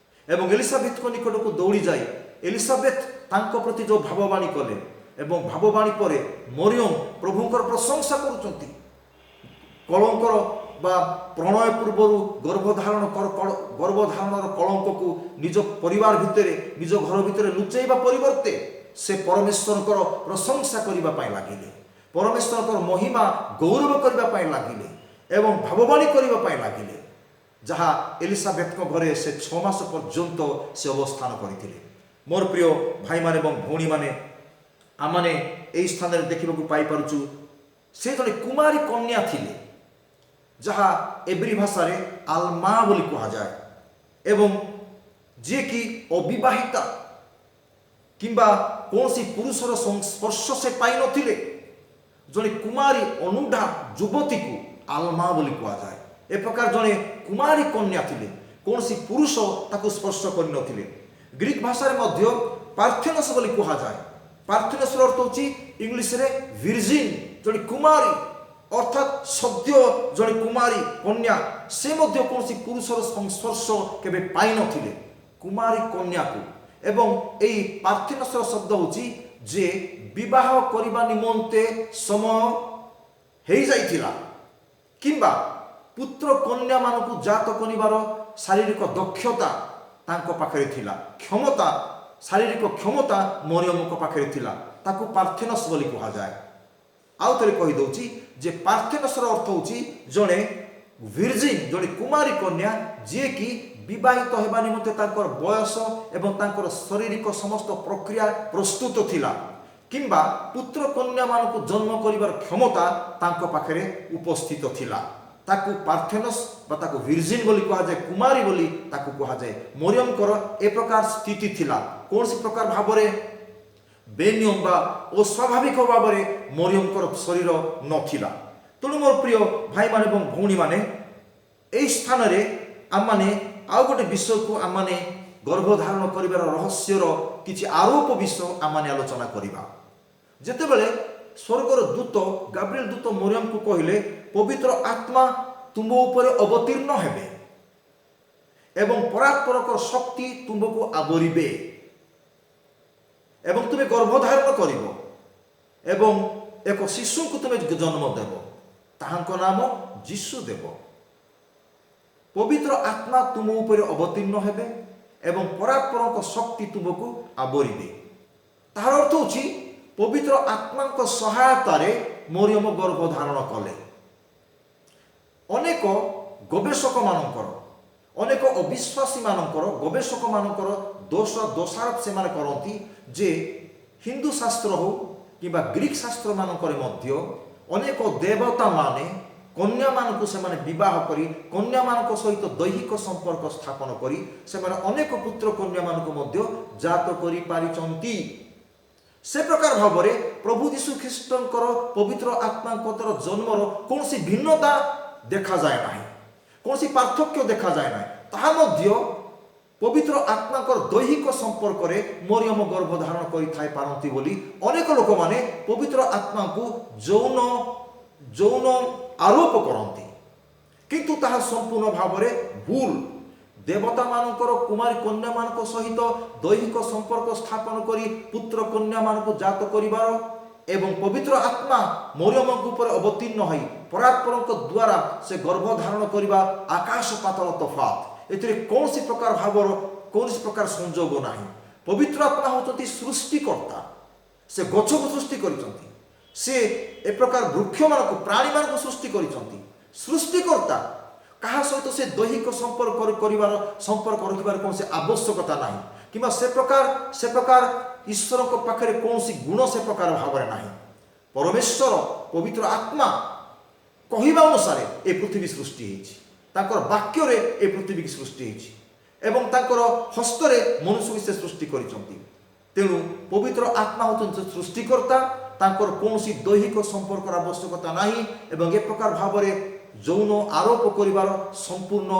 ଏବଂ ଏଲିସାବେଥଙ୍କ ନିକଟକୁ ଦୌଡ଼ି ଯାଇ ଏଲିସାବେଥ ତାଙ୍କ ପ୍ରତି ଯେଉଁ ଭାବବାଣୀ କଲେ ଏବଂ ଭାବବାଣୀ ପରେ ମରିୟମ ପ୍ରଭୁଙ୍କର ପ୍ରଶଂସା କରୁଛନ୍ତି। କଳଙ୍କର ବା ପ୍ରଣୟ ପୂର୍ବରୁ ଗର୍ଭଧାରଣର କଳଙ୍କକୁ ନିଜ ପରିବାର ଭିତରେ, ନିଜ ଘର ଭିତରେ ଲୁଚେଇବା ପରିବର୍ତ୍ତେ ସେ ପରମେଶ୍ୱରଙ୍କର ପ୍ରଶଂସା କରିବା ପାଇଁ ଲାଗିଲେ, ପରମେଶ୍ୱରଙ୍କର ମହିମା ଗୌରବ କରିବା ପାଇଁ ଲାଗିଲେ ଏବଂ ଭାବବାଣୀ କରିବା ପାଇଁ ଲାଗିଲେ, ଯାହା ଏଲିସାବେଥଙ୍କ ଘରେ ସେ 6 ମାସ ପର୍ଯ୍ୟନ୍ତ ସେ ଅବସ୍ଥାନ କରିଥିଲେ। ମୋର ପ୍ରିୟ ଭାଇମାନେ ଏବଂ ଭଉଣୀମାନେ, ଆମମାନେ ଏହି ସ୍ଥାନରେ ଦେଖିବାକୁ ପାଇପାରୁଛୁ, ସେ ଜଣେ କୁମାରୀ କନ୍ୟା ଥିଲେ, ଯାହା ଏବ୍ରୀ ଭାଷାରେ ଆଲମା ବୋଲି କୁହାଯାଏ ଏବଂ ଯିଏକି ଅବିବାହିତା କିମ୍ବା କୌଣସି ପୁରୁଷର ସଂସ୍ପର୍ଶ ସେ ପାଇନଥିଲେ। ଜଣେ କୁମାରୀ ଅନୁଢା ଯୁବତୀକୁ ଆଲମା ବୋଲି କୁହାଯାଏ। ଏ ପ୍ରକାର ଜଣେ କୁମାରୀ କନ୍ୟା ଥିଲେ, କୌଣସି ପୁରୁଷ ତାକୁ ସ୍ପର୍ଶ କରିନଥିଲେ। ଗ୍ରୀକ ଭାଷାରେ ମଧ୍ୟ ପାର୍ଥେନସ୍ ବୋଲି କୁହାଯାଏ। ପାର୍ଥେନସ୍ର ଅର୍ଥ ହେଉଛି ଇଂଲିଶରେ ଭିର୍ଜିନ୍, ଜଣେ କୁମାରୀ, ଅର୍ଥାତ୍ ସଦ୍ୟ ଜଣେ କୁମାରୀ କନ୍ୟା। ସେ ମଧ୍ୟ କୌଣସି ପୁରୁଷର ସଂସ୍ପର୍ଶ କେବେ ପାଇନଥିଲେ, କୁମାରୀ କନ୍ୟାକୁ। ଏବଂ ଏଇ ପାର୍ଥେନସ୍ର ଶବ୍ଦ ହେଉଛି ଯେ ବିବାହ କରିବା ନିମନ୍ତେ ସମୟ ହେଇଯାଇଥିଲା କିମ୍ବା ପୁତ୍ର କନ୍ୟାମାନଙ୍କୁ ଜାତ କରିବାର ଶାରୀରିକ ଦକ୍ଷତା ତାଙ୍କ ପାଖରେ ଥିଲା, କ୍ଷମତା, ଶାରୀରିକ କ୍ଷମତା ମରିୟମଙ୍କ ପାଖରେ ଥିଲା। ତାକୁ ପାର୍ଥେନସ୍ ବୋଲି କୁହାଯାଏ। ଆଉ ଥରେ କହିଦେଉଛି ଯେ ପାର୍ଥେନସ୍ର ଅର୍ଥ ହେଉଛି ଜଣେ ଭିର୍ଜିନ୍, ଜଣେ କୁମାରୀ କନ୍ୟା, ଯିଏକି ବିବାହିତ ହେବା ନିମନ୍ତେ ତାଙ୍କର ବୟସ ଏବଂ ତାଙ୍କର ଶାରୀରିକ ସମସ୍ତ ପ୍ରକ୍ରିୟା ପ୍ରସ୍ତୁତ ଥିଲା କିମ୍ବା ପୁତ୍ର କନ୍ୟାମାନଙ୍କୁ ଜନ୍ମ କରିବାର କ୍ଷମତା ତାଙ୍କ ପାଖରେ ଉପସ୍ଥିତ ଥିଲା। ତାକୁ ପାର୍ଥେନସ୍ ବା ତାକୁ ଭିର୍ଜିନ୍ ବୋଲି କୁହାଯାଏ, କୁମାରୀ ବୋଲି ତାକୁ କୁହାଯାଏ। ମରିୟମଙ୍କର ଏ ପ୍ରକାର ସ୍ଥିତି ଥିଲା। କୌଣସି ପ୍ରକାର ଭାବରେ ବେନିୟମ ବା ଅସ୍ୱାଭାବିକ ଭାବରେ ମରିୟମଙ୍କର ଶରୀର ନଥିଲା। ତେଣୁ ମୋର ପ୍ରିୟ ଭାଇମାନେ ଏବଂ ଭଉଣୀମାନେ, ଏହି ସ୍ଥାନରେ ଆମମାନେ ଆଉ ଗୋଟେ ବିଷୟକୁ, ଆମମାନେ ଗର୍ଭଧାରଣ କରିବାର ରହସ୍ୟର କିଛି ଆରୋପ ବିଷୟ ଆମମାନେ ଆଲୋଚନା କରିବା। ଯେତେବେଳେ ସ୍ୱର୍ଗର ଦୂତ, ଗାବ୍ରିଏଲ ଦୂତ ମରିୟମକୁ କହିଲେ, "ପବିତ୍ର ଆତ୍ମା ତୁମ ଉପରେ ଅବତୀର୍ଣ୍ଣ ହେବେ ଏବଂ ପରାତ୍ପରଙ୍କ ଶକ୍ତି ତୁମକୁ ଆବରିବେ ଏବଂ ତୁମେ ଗର୍ଭଧାରଣ କରିବ ଏବଂ ଏକ ଶିଶୁଙ୍କୁ ତୁମେ ଜନ୍ମ ଦେବ, ତାହାଙ୍କ ନାମ ଯୀଶୁ ଦେବ।" ପବିତ୍ର ଆତ୍ମା ତୁମ ଉପରେ ଅବତୀର୍ଣ୍ଣ ହେବେ ଏବଂ ପରାତ୍ପରଙ୍କ ଶକ୍ତି ତୁମକୁ ଆବରିବେ। ତାହାର ଅର୍ଥ ହେଉଛି, ପବିତ୍ର ଆତ୍ମାଙ୍କ ସହାୟତାରେ ମରିୟମ ଗର୍ଭ ଧାରଣ କଲେ। ଅନେକ ଗବେଷକମାନଙ୍କର, ଅନେକ ଅବିଶ୍ୱାସୀମାନଙ୍କର, ଗବେଷକମାନଙ୍କର ଦୋଷାରୋପ ସେମାନେ କରନ୍ତି ଯେ ହିନ୍ଦୁ ଶାସ୍ତ୍ର ହଉ କିମ୍ବା ଗ୍ରୀକ ଶାସ୍ତ୍ରମାନଙ୍କରେ ମଧ୍ୟ ଅନେକ ଦେବତାମାନେ କନ୍ୟାମାନଙ୍କୁ ସେମାନେ ବିବାହ କରି, କନ୍ୟାମାନଙ୍କ ସହିତ ଦୈହିକ ସମ୍ପର୍କ ସ୍ଥାପନ କରି ସେମାନେ ଅନେକ ପୁତ୍ର କନ୍ୟାମାନଙ୍କୁ ମଧ୍ୟ ଜାତ କରିପାରିଛନ୍ତି। ସେ ପ୍ରକାର ଭାବରେ ପ୍ରଭୁ ଯୀଶୁ ଖ୍ରୀଷ୍ଟଙ୍କର ପବିତ୍ର ଆତ୍ମାଙ୍କର ଜନ୍ମର କୌଣସି ଭିନ୍ନତା ଦେଖାଯାଏ ନାହିଁ, କୌଣସି ପାର୍ଥକ୍ୟ ଦେଖାଯାଏ ନାହିଁ। ତାହା ମଧ୍ୟ ପବିତ୍ର ଆତ୍ମାଙ୍କର ଦୈହିକ ସମ୍ପର୍କରେ ମରିୟମ ଗର୍ଭ ଧାରଣ କରିଥାଇ ପାରନ୍ତି ବୋଲି ଅନେକ ଲୋକମାନେ ପବିତ୍ର ଆତ୍ମାଙ୍କୁ ଯୌନ ଯୌନ ଆରୋପ କରନ୍ତି, କିନ୍ତୁ ତାହା ସମ୍ପୂର୍ଣ୍ଣ ଭାବରେ ଭୁଲ। ଦେବତାମାନଙ୍କର କୁମାରୀ କନ୍ୟାମାନଙ୍କ ସହିତ ଦୈହିକ ସମ୍ପର୍କ ସ୍ଥାପନ କରି ପୁତ୍ର କନ୍ୟାମାନଙ୍କୁ ଜାତ କରିବାର ଏବଂ ପବିତ୍ର ଆତ୍ମା ମରିୟମଙ୍କ ଉପରେ ଅବତୀର୍ଣ୍ଣ ହୋଇ ପରାତ୍ପରଙ୍କ ଦ୍ୱାରା ସେ ଗର୍ଭ ଧାରଣ କରିବା ଆକାଶ ପାତାଳ ତଫାତ। ଏଥିରେ କୌଣସି ପ୍ରକାର ଭାବର କୌଣସି ପ୍ରକାର ସଂଯୋଗ ନାହିଁ। ପବିତ୍ର ଆତ୍ମା ହେଉଛନ୍ତି ସୃଷ୍ଟିକର୍ତ୍ତା। ସେ ଗଛକୁ ସୃଷ୍ଟି କରିଛନ୍ତି, ସେ ଏ ପ୍ରକାର ବୃକ୍ଷମାନଙ୍କୁ, ପ୍ରାଣୀମାନଙ୍କୁ ସୃଷ୍ଟି କରିଛନ୍ତି। ସୃଷ୍ଟିକର୍ତ୍ତା କାହା ସହିତ ସେ ଦୈହିକ ସମ୍ପର୍କ କରିବାର, ସମ୍ପର୍କ ରଖିବାର କୌଣସି ଆବଶ୍ୟକତା ନାହିଁ, କିମ୍ବା ସେ ପ୍ରକାର ଈଶ୍ୱରଙ୍କ ପାଖରେ କୌଣସି ଗୁଣ ସେ ପ୍ରକାର ଭାବରେ ନାହିଁ। ପରମେଶ୍ୱର ପବିତ୍ର ଆତ୍ମା କହିବା ଅନୁସାରେ ଏ ପୃଥିବୀ ସୃଷ୍ଟି ହେଇଛି। ତାଙ୍କର ବାକ୍ୟରେ ଏ ପୃଥିବୀ ସୃଷ୍ଟି ହେଇଛି ଏବଂ ତାଙ୍କର ହସ୍ତରେ ମନୁଷ୍ୟକୁ ସେ ସୃଷ୍ଟି କରିଛନ୍ତି। ତେଣୁ ପବିତ୍ର ଆତ୍ମା ହେଉଛନ୍ତି ସୃଷ୍ଟିକର୍ତ୍ତା। ତାଙ୍କର କୌଣସି ଦୈହିକ ସମ୍ପର୍କର ଆବଶ୍ୟକତା ନାହିଁ ଏବଂ ଏ ପ୍ରକାର ଭାବରେ ଯୌନ ଆରୋପ କରିବାର ସମ୍ପୂର୍ଣ୍ଣ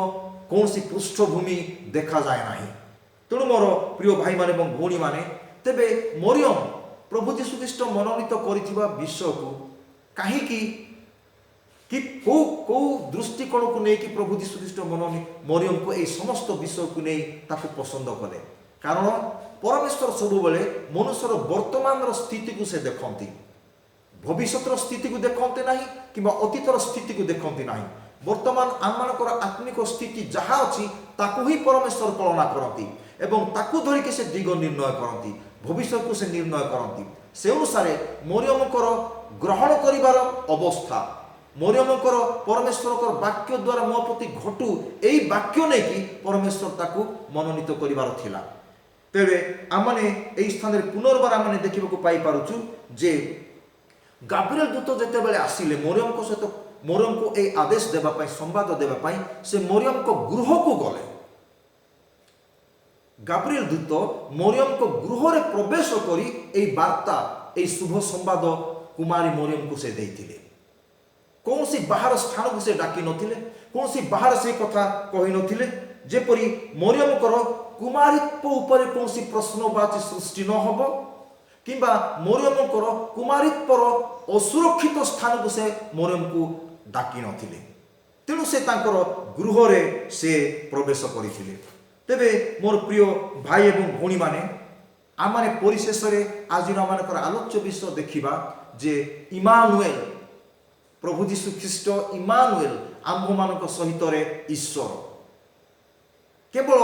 କୌଣସି ପୃଷ୍ଠଭୂମି ଦେଖାଯାଏ ନାହିଁ। ତେଣୁ ମୋର ପ୍ରିୟ ଭାଇମାନେ ଏବଂ ଭଉଣୀମାନେ, ତେବେ ମରିୟମ ପ୍ରଭୁ ଯୀଶୁଖ୍ରୀଷ୍ଟ ମନୋନୀତ କରିଥିବା ବିଷୟକୁ କାହିଁକି କି କୋଉ କୋଉ ଦୃଷ୍ଟିକୋଣକୁ ନେଇକି ପ୍ରଭୁ ଯୀଶୁଖ୍ରୀଷ୍ଟ ମରିୟମକୁ ଏଇ ସମସ୍ତ ବିଷୟକୁ ନେଇ ତାକୁ ପସନ୍ଦ କଲେ? କାରଣ ପରମେଶ୍ୱର ସବୁବେଳେ ମନୁଷ୍ୟର ବର୍ତ୍ତମାନର ସ୍ଥିତିକୁ ସେ ଦେଖନ୍ତି, ଭବିଷ୍ୟତର ସ୍ଥିତିକୁ ଦେଖନ୍ତି ନାହିଁ କିମ୍ବା ଅତୀତର ସ୍ଥିତିକୁ ଦେଖନ୍ତି ନାହିଁ। ବର୍ତ୍ତମାନ ଆମମାନଙ୍କର ଆତ୍ମିକ ସ୍ଥିତି ଯାହା ଅଛି, ତାକୁ ହିଁ ପରମେଶ୍ୱର କଳନା କରନ୍ତି ଏବଂ ତାକୁ ଧରିକି ସେ ଦିଗ ନିର୍ଣ୍ଣୟ କରନ୍ତି, ଭବିଷ୍ୟତକୁ ସେ ନିର୍ଣ୍ଣୟ କରନ୍ତି। ସେ ଅନୁସାରେ ମରିୟମଙ୍କର ଗ୍ରହଣ କରିବାର ଅବସ୍ଥା, ମରିୟମଙ୍କର ପରମେଶ୍ୱରଙ୍କର ବାକ୍ୟ ଦ୍ୱାରା ମୋ ପ୍ରତି ଘଟୁ, ଏଇ ବାକ୍ୟ ନେଇକି ପରମେଶ୍ୱର ତାକୁ ମନୋନୀତ କରିବାର ଥିଲା। ତେବେ ଆମମାନେ ଏହି ସ୍ଥାନରେ ପୁନର୍ବାର ଆମମାନେ ଦେଖିବାକୁ ପାଇପାରୁଛୁ ଯେ ଗାବ୍ରିଏଲ ଦୂତ ଯେତେବେଳେ ଆସିଲେ ମରିୟମଙ୍କ ସହିତ, ମରିୟମକୁ ଏଇ ଆଦେଶ ଦେବା ପାଇଁ, ସମ୍ବାଦ ଦେବା ପାଇଁ, ସେ ମରିୟମଙ୍କ ଗୃହକୁ ଗଲେ। ଗାବ୍ରିଏଲ ଦୂତ ମରିୟମଙ୍କ ଗୃହରେ ପ୍ରବେଶ କରି ଏଇ ବାର୍ତ୍ତା, ଏଇ ଶୁଭ ସମ୍ବାଦ କୁମାରୀ ମରିୟମକୁ ସେ ଦେଇଥିଲେ। କୌଣସି ବାହାର ସ୍ଥାନକୁ ସେ ଡାକି ନଥିଲେ, କୌଣସି ବାହାର ସେ କଥା କହିନଥିଲେ, ଯେପରି ମରିୟମଙ୍କର କୁମାରୀତ୍ୱ ଉପରେ କୌଣସି ପ୍ରଶ୍ନବାଚୀ ସୃଷ୍ଟି ନ ହେବ କିମ୍ବା ମରିୟମଙ୍କର କୁମାରୀତ୍ୱର ଅସୁରକ୍ଷିତ ସ୍ଥାନକୁ ସେ ମରିୟମକୁ ଡାକି ନଥିଲେ। ତେଣୁ ସେ ତାଙ୍କର ଗୃହରେ ସେ ପ୍ରବେଶ କରିଥିଲେ। ତେବେ ମୋର ପ୍ରିୟ ଭାଇ ଏବଂ ଭଉଣୀମାନେ, ଆମମାନେ ପରିଶେଷରେ ଆଜିର ଆମମାନଙ୍କର ଆଲୋଚ୍ୟ ବିଷୟ ଦେଖିବା ଯେ ଇମାନୁଏଲ, ପ୍ରଭୁ ଯୀଶୁ ଖ୍ରୀଷ୍ଟ ଇମାନୁଏଲ, ଆମ୍ଭମାନଙ୍କ ସହିତରେ ଈଶ୍ୱର। କେବଳ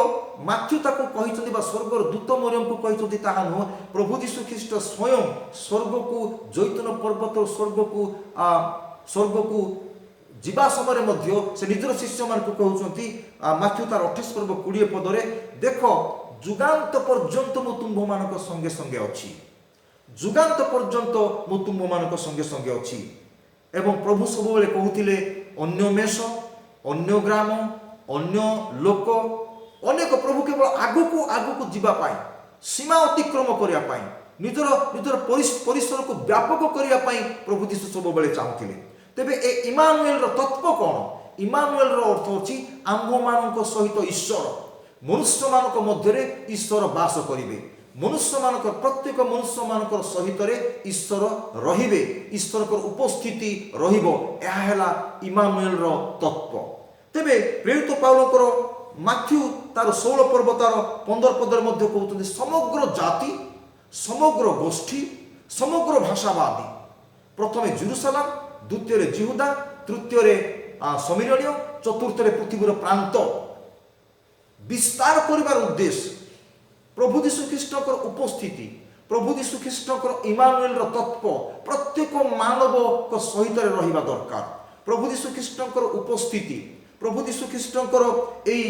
ମାଥ୍ୟୁ ତାକୁ କହିଛନ୍ତି ବା ସ୍ୱର୍ଗର ଦୂତ ମରିୟମକୁ କହିଛନ୍ତି ତାହା ନୁହଁ, ପ୍ରଭୁ ଯୀଶୁ ଖ୍ରୀଷ୍ଟ ସ୍ୱୟଂ ସ୍ୱର୍ଗକୁ, ଜୈତୁନ ପର୍ବତ ସ୍ୱର୍ଗକୁ ଯିବା ସମୟରେ ମଧ୍ୟ ସେ ନିଜର ଶିଷ୍ୟମାନଙ୍କୁ କହୁଛନ୍ତି, ମାଥ୍ୟୁ ତାର 28 ପର୍ବ 20 ପଦରେ, "ଦେଖ, ଯୁଗାନ୍ତ ପର୍ଯ୍ୟନ୍ତ ମୁଁ ତୁମ୍ଭମାନଙ୍କ ସଙ୍ଗେ ସଙ୍ଗେ ଅଛି। ଯୁଗାନ୍ତ ପର୍ଯ୍ୟନ୍ତ ମୁଁ ତୁମ୍ଭମାନଙ୍କ ସଙ୍ଗେ ସଙ୍ଗେ ଅଛି।" ଏବଂ ପ୍ରଭୁ ସବୁବେଳେ କହୁଥିଲେ, ଅନ୍ୟ ମେଷ, ଅନ୍ୟ ଗ୍ରାମ, ଅନ୍ୟ ଲୋକ, ଅନେକ, ପ୍ରଭୁ କେବଳ ଆଗକୁ ଆଗକୁ ଯିବା ପାଇଁ, ସୀମା ଅତିକ୍ରମ କରିବା ପାଇଁ, ନିଜର ନିଜର ପରିସରକୁ ବ୍ୟାପକ କରିବା ପାଇଁ ପ୍ରଭୁ ଯୀଶୁ ସବୁବେଳେ ଚାହୁଁଥିଲେ। ତେବେ ଏ ଇମାନୁଏଲର ତତ୍ତ୍ୱ କ'ଣ? ଇମାନୁଏଲର ଅର୍ଥ ଅଛି ଆମ୍ଭମାନଙ୍କ ସହିତ ଈଶ୍ୱର। ମନୁଷ୍ୟମାନଙ୍କ ମଧ୍ୟରେ ଈଶ୍ୱର ବାସ କରିବେ। ମନୁଷ୍ୟମାନଙ୍କ, ପ୍ରତ୍ୟେକ ମନୁଷ୍ୟମାନଙ୍କର ସହିତରେ ଈଶ୍ୱର ରହିବେ, ଈଶ୍ୱରଙ୍କର ଉପସ୍ଥିତି ରହିବ। ଏହା ହେଲା ଇମାନୁଏଲର ତତ୍ତ୍ୱ। ତେବେ ପ୍ରେରିତ ପାଉଲଙ୍କର ମାଥ୍ୟୁ ତାର 16 ପର୍ବ ତାର 15 ପଦରେ ମଧ୍ୟ କହୁଛନ୍ତି, ସମଗ୍ର ଜାତି, ସମଗ୍ର ଗୋଷ୍ଠୀ, ସମଗ୍ର ଭାଷାବାଦୀ, ପ୍ରଥମେ ଜେରୁସାଲାମ, ଦ୍ୱିତୀୟରେ ଜିହୁଦା, ତୃତୀୟରେ ଶମିରୋଣୀୟ, ଚତୁର୍ଥରେ ପୃଥିବୀର ପ୍ରାନ୍ତ। ବିସ୍ତାର କରିବାର ଉଦ୍ଦେଶ୍ୟ ପ୍ରଭୁ ଯୀଶୁ ଖ୍ରୀଷ୍ଟଙ୍କର ଉପସ୍ଥିତି, ପ୍ରଭୁ ଯୀଶୁ ଖ୍ରୀଷ୍ଟଙ୍କର ଇମାନୁଏଲର ତତ୍ତ୍ୱ ପ୍ରତ୍ୟେକ ମାନବଙ୍କ ସହିତରେ ରହିବା ଦରକାର। ପ୍ରଭୁ ଯୀଶୁ ଖ୍ରୀଷ୍ଟଙ୍କର ଉପସ୍ଥିତି, ପ୍ରଭୁ ଯୀଶୁ ଖ୍ରୀଷ୍ଟଙ୍କର ଏଇ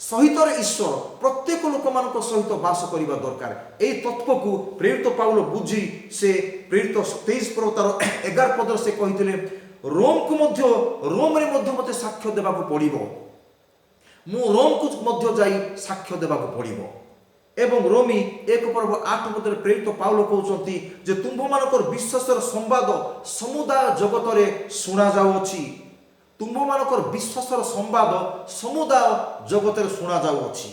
ସହିତରେ ଈଶ୍ୱର ପ୍ରତ୍ୟେକ ଲୋକମାନଙ୍କ ସହିତ ବାସ କରିବା ଦରକାର। ଏଇ ତତ୍ତ୍ୱକୁ ପ୍ରେରିତ ପାଉଲ ବୁଝି ସେ ପ୍ରେରିତ 23 ପର୍ବ ତାର 11 ପଦରେ ସେ କହିଥିଲେ, ରୋମକୁ ମଧ୍ୟ, ରୋମରେ ମଧ୍ୟ ମୋତେ ସାକ୍ଷ୍ୟ ଦେବାକୁ ପଡ଼ିବ। ମୁଁ ରୋମକୁ ମଧ୍ୟ ଯାଇ ସାକ୍ଷ୍ୟ ଦେବାକୁ ପଡ଼ିବ। ଏବଂ ରୋମି 1 ପର୍ବ 8 ପଦରେ ପ୍ରେରିତ ପାଉଲ କହୁଛନ୍ତି ଯେ ତୁମ୍ଭମାନଙ୍କର ବିଶ୍ୱାସର ସମ୍ବାଦ ସମୁଦାୟ ଜଗତରେ ଶୁଣାଯାଉଅଛି। ତୁମ୍ଭମାନଙ୍କର ବିଶ୍ୱାସର ସମ୍ବାଦ ସମୁଦାୟ ଜଗତରେ ଶୁଣାଯାଉଅଛି।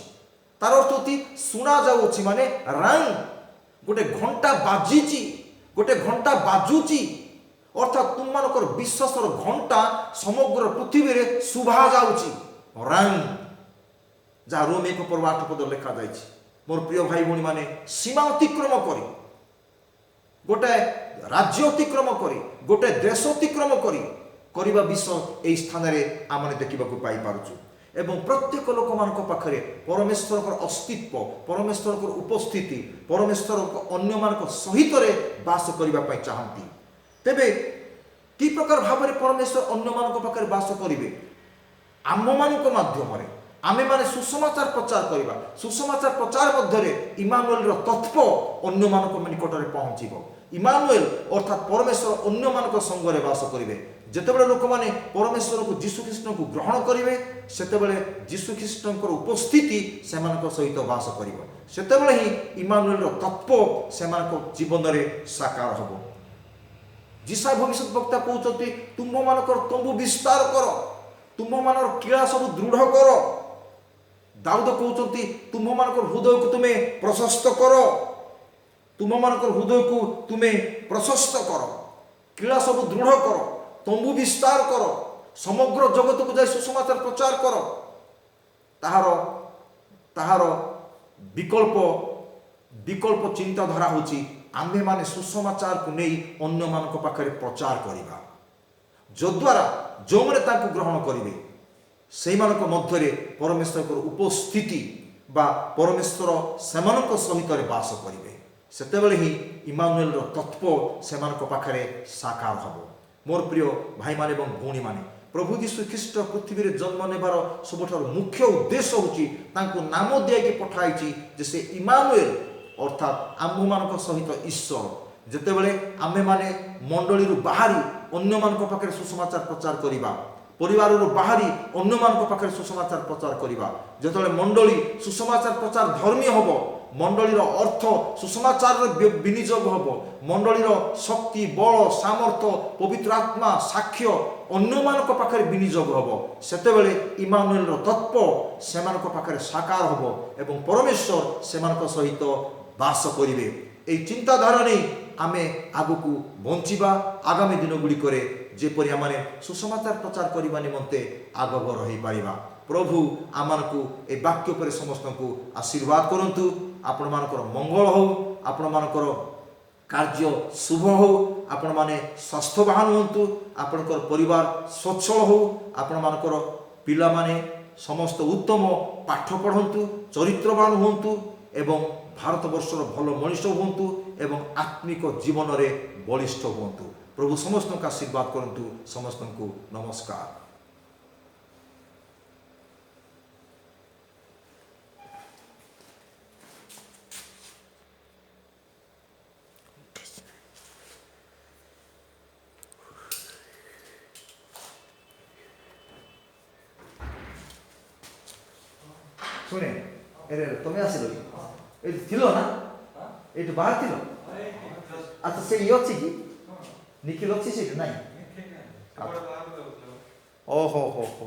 ତାର ଅର୍ଥ ହେଉଛି ଶୁଣାଯାଉଅଛି ମାନେ ରାଙ୍ଗ, ଗୋଟେ ଘଣ୍ଟା ବାଜିଛି, ଗୋଟେ ଘଣ୍ଟା ବାଜୁଛି। ଅର୍ଥାତ୍ ତୁମମାନଙ୍କର ବିଶ୍ୱାସର ଘଣ୍ଟା ସମଗ୍ର ପୃଥିବୀରେ ଶୁଭା ଯାଉଛି, ରାଙ୍ଗ, ଯାହା ରୋମି 1 ପର୍ବ 8 ପଦ ଲେଖାଯାଇଛି। ମୋର ପ୍ରିୟ ଭାଇ ଭଉଣୀମାନେ, ସୀମା ଅତିକ୍ରମ କରି, ଗୋଟାଏ ରାଜ୍ୟ ଅତିକ୍ରମ କରି, ଗୋଟାଏ ଦେଶ ଅତିକ୍ରମ କରି କରିବା ବିଷୟ ଏହି ସ୍ଥାନରେ ଆମେ ଦେଖିବାକୁ ପାଇପାରୁଛୁ। ଏବଂ ପ୍ରତ୍ୟେକ ଲୋକମାନଙ୍କ ପାଖରେ ପରମେଶ୍ୱରଙ୍କର ଅସ୍ତିତ୍ୱ, ପରମେଶ୍ୱରଙ୍କର ଉପସ୍ଥିତି, ପରମେଶ୍ୱରଙ୍କ ଅନ୍ୟମାନଙ୍କ ସହିତରେ ବାସ କରିବା ପାଇଁ ଚାହାନ୍ତି। ତେବେ କି ପ୍ରକାର ଭାବରେ ପରମେଶ୍ୱର ଅନ୍ୟମାନଙ୍କ ପାଖରେ ବାସ କରିବେ? ଆମମାନଙ୍କ ମାଧ୍ୟମରେ ଆମେମାନେ ସୁସମାଚାର ପ୍ରଚାର କରିବା। ସୁସମାଚାର ପ୍ରଚାର ମଧ୍ୟରେ ଇମାନୁଏଲର ତତ୍ତ୍ୱ ଅନ୍ୟମାନଙ୍କ ନିକଟରେ ପହଞ୍ଚିବ। ଇମାନୁଏଲ ଅର୍ଥାତ୍ ପରମେଶ୍ୱର ଅନ୍ୟମାନଙ୍କ ସଙ୍ଗରେ ବାସ କରିବେ। ଯେତେବେଳେ ଲୋକମାନେ ପରମେଶ୍ୱରଙ୍କୁ, ଯୀଶୁଖ୍ରୀଷ୍ଟଙ୍କୁ ଗ୍ରହଣ କରିବେ, ସେତେବେଳେ ଯୀଶୁଖ୍ରୀଷ୍ଟଙ୍କର ଉପସ୍ଥିତି ସେମାନଙ୍କ ସହିତ ବାସ କରିବ। ସେତେବେଳେ ହିଁ ଇମାନୁଏଲର ତତ୍ତ୍ୱ ସେମାନଙ୍କ ଜୀବନରେ ସାକାର ହେବ। ଯିଶାଇୟ ଭବିଷ୍ୟତ ବକ୍ତା କହୁଛନ୍ତି, ତୁମ୍ଭମାନଙ୍କର ତମ୍ବୁ ବିସ୍ତାର କର, ତୁମ୍ଭମାନଙ୍କର କିଳା ସବୁ ଦୃଢ଼ କର। ଦାଉଦ କହୁଛନ୍ତି, ତୁମ୍ଭମାନଙ୍କର ହୃଦୟକୁ ତୁମେ ପ୍ରଶସ୍ତ କର, ତୁମ୍ଭମାନଙ୍କର ହୃଦୟକୁ ତୁମେ ପ୍ରଶସ୍ତ କର, କିଳା ସବୁ ଦୃଢ଼ କର, ତମ୍ବୁ ବିସ୍ତାର କର, ସମଗ୍ର ଜଗତକୁ ଯାଇ ସୁସମାଚାର ପ୍ରଚାର କର। ତାହାର ବିକଳ୍ପ ଚିନ୍ତାଧାରା ହେଉଛି ଆମ୍ଭେମାନେ ସୁସମାଚାରକୁ ନେଇ ଅନ୍ୟମାନଙ୍କ ପାଖରେ ପ୍ରଚାର କରିବା, ଯଦ୍ୱାରା ଯେଉଁମାନେ ତାଙ୍କୁ ଗ୍ରହଣ କରିବେ ସେଇମାନଙ୍କ ମଧ୍ୟରେ ପରମେଶ୍ୱରଙ୍କର ଉପସ୍ଥିତି ବା ପରମେଶ୍ୱର ସେମାନଙ୍କ ସହିତରେ ବାସ କରିବେ। ସେତେବେଳେ ହିଁ ଇମାନୁଏଲର ତତ୍ତ୍ୱ ସେମାନଙ୍କ ପାଖରେ ସାକାର ହେବ। ମୋର ପ୍ରିୟ ଭାଇମାନେ ଏବଂ ଭଉଣୀମାନେ, ପ୍ରଭୁ ଯୀଶୁ ଖ୍ରୀଷ୍ଟ ପୃଥିବୀରେ ଜନ୍ମ ନେବାର ସବୁଠାରୁ ମୁଖ୍ୟ ଉଦ୍ଦେଶ୍ୟ ହେଉଛି ତାଙ୍କୁ ନାମ ଦିଆଇକି ପଠାଇଛି ଯେ ସେ ଇମାନୁଏଲ ଅର୍ଥାତ୍ ଆମ୍ଭମାନଙ୍କ ସହିତ ଈଶ୍ୱର। ଯେତେବେଳେ ଆମ୍ଭେମାନେ ମଣ୍ଡଳୀରୁ ବାହାରି ଅନ୍ୟମାନଙ୍କ ପାଖରେ ସୁସମାଚାର ପ୍ରଚାର କରିବା, ପରିବାରରୁ ବାହାରି ଅନ୍ୟମାନଙ୍କ ପାଖରେ ସୁସମାଚାର ପ୍ରଚାର କରିବା, ଯେତେବେଳେ ମଣ୍ଡଳୀ ସୁସମାଚାର ପ୍ରଚାର ଧର୍ମୀ ହେବ, ମଣ୍ଡଳୀର ଅର୍ଥ ସୁସମାଚାରର ବିନିଯୋଗ ହେବ, ମଣ୍ଡଳୀର ଶକ୍ତି, ବଳ, ସାମର୍ଥ୍ୟ, ପବିତ୍ର ଆତ୍ମା, ସାକ୍ଷ୍ୟ ଅନ୍ୟମାନଙ୍କ ପାଖରେ ବିନିଯୋଗ ହେବ, ସେତେବେଳେ ଇମାନୁଏଲର ତତ୍ତ୍ୱ ସେମାନଙ୍କ ପାଖରେ ସାକାର ହେବ ଏବଂ ପରମେଶ୍ୱର ସେମାନଙ୍କ ସହିତ ବାସ କରିବେ। ଏହି ଚିନ୍ତାଧାରା ନେଇ ଆମେ ଆଗକୁ ବଞ୍ଚିବା। ଆଗାମୀ ଦିନଗୁଡ଼ିକରେ ଯେପରି ଆମମାନେ ସୁସମାଚାର ପ୍ରଚାର କରିବା ନିମନ୍ତେ ଆଗଭର ହୋଇପାରିବା। ପ୍ରଭୁ ଆମମାନଙ୍କୁ ଏ ବାକ୍ୟ ଉପରେ ସମସ୍ତଙ୍କୁ ଆଶୀର୍ବାଦ କରନ୍ତୁ। ଆପଣମାନଙ୍କର ମଙ୍ଗଳ ହେଉ, ଆପଣମାନଙ୍କର କାର୍ଯ୍ୟ ଶୁଭ ହେଉ, ଆପଣମାନେ ସ୍ୱାସ୍ଥ୍ୟବାନ ହୁଅନ୍ତୁ, ଆପଣଙ୍କର ପରିବାର ସ୍ୱଚ୍ଛଳ ହେଉ, ଆପଣମାନଙ୍କର ପିଲାମାନେ ସମସ୍ତ ଉତ୍ତମ ପାଠ ପଢ଼ନ୍ତୁ, ଚରିତ୍ରବାନ ହୁଅନ୍ତୁ ଏବଂ ଭାରତବର୍ଷର ଭଲ ମଣିଷ ହୁଅନ୍ତୁ ଏବଂ ଆତ୍ମିକ ଜୀବନରେ ବଳିଷ୍ଠ ହୁଅନ୍ତୁ। ପ୍ରଭୁ ସମସ୍ତଙ୍କୁ ଆଶୀର୍ବାଦ କରନ୍ତୁ। ସମସ୍ତଙ୍କୁ ନମସ୍କାର। ଶୁଣେ, ଏରେ ତମେ ଆସିଲ କି? ଏଇଠି ଥିଲ ନା ଏଇଠୁ ବାହାର ଥିଲ? ଆଚ୍ଛା, ସେ ଇଏ ଅଛି କି? ନିଖିଲ ଅଛି ସେଇଠି? ନାଇଁ? ଓହୋ ହୋ ହୋ।